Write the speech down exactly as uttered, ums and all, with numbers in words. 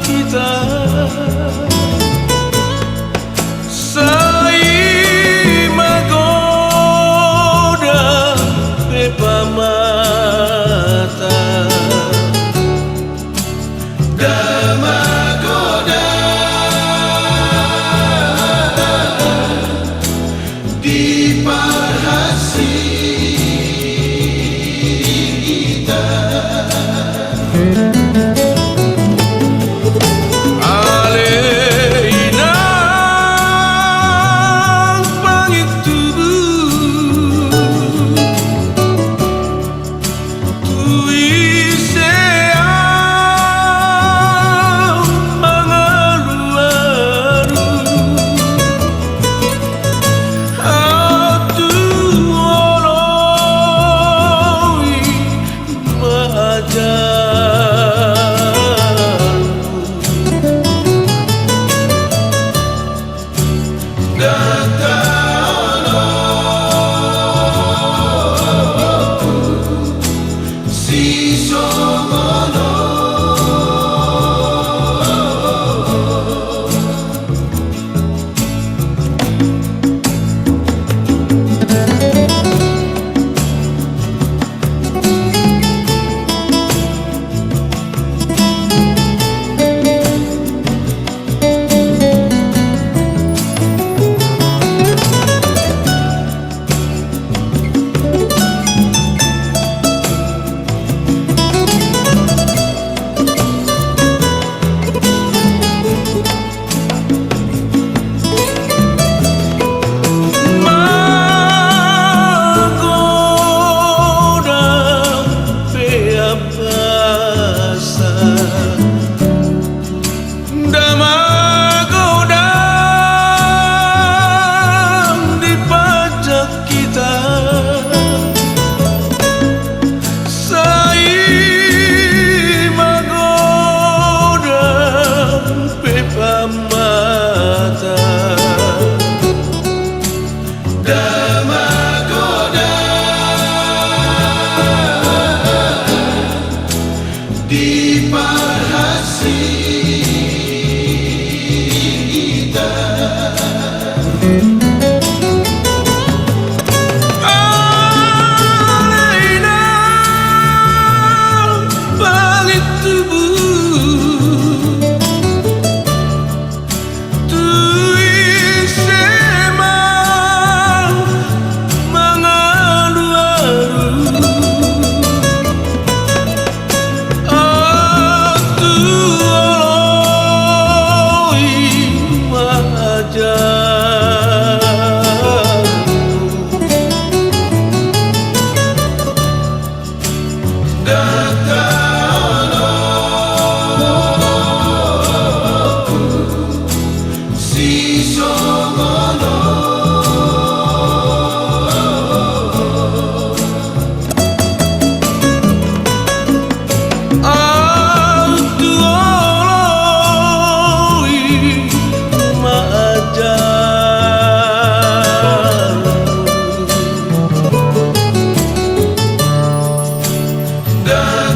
hita, sai magodang pe pamata. Ndang magodang di parhasing hita. Ale inang pangintubu, tu ise au mangalualu, au tu oloi ma ajalhu. Ndang taono sisongon on. Magodang pe ampasa, ndang magodang di panjak hita, sai magodang pe pamata. Ndang magodang di parhasing hita. Ale inang pangintubu, tu ise ma mangalualu, au tu oloi ma ajalhu. Ndang taono sisongon on. Au tu oloi ma ajalhu. Ndang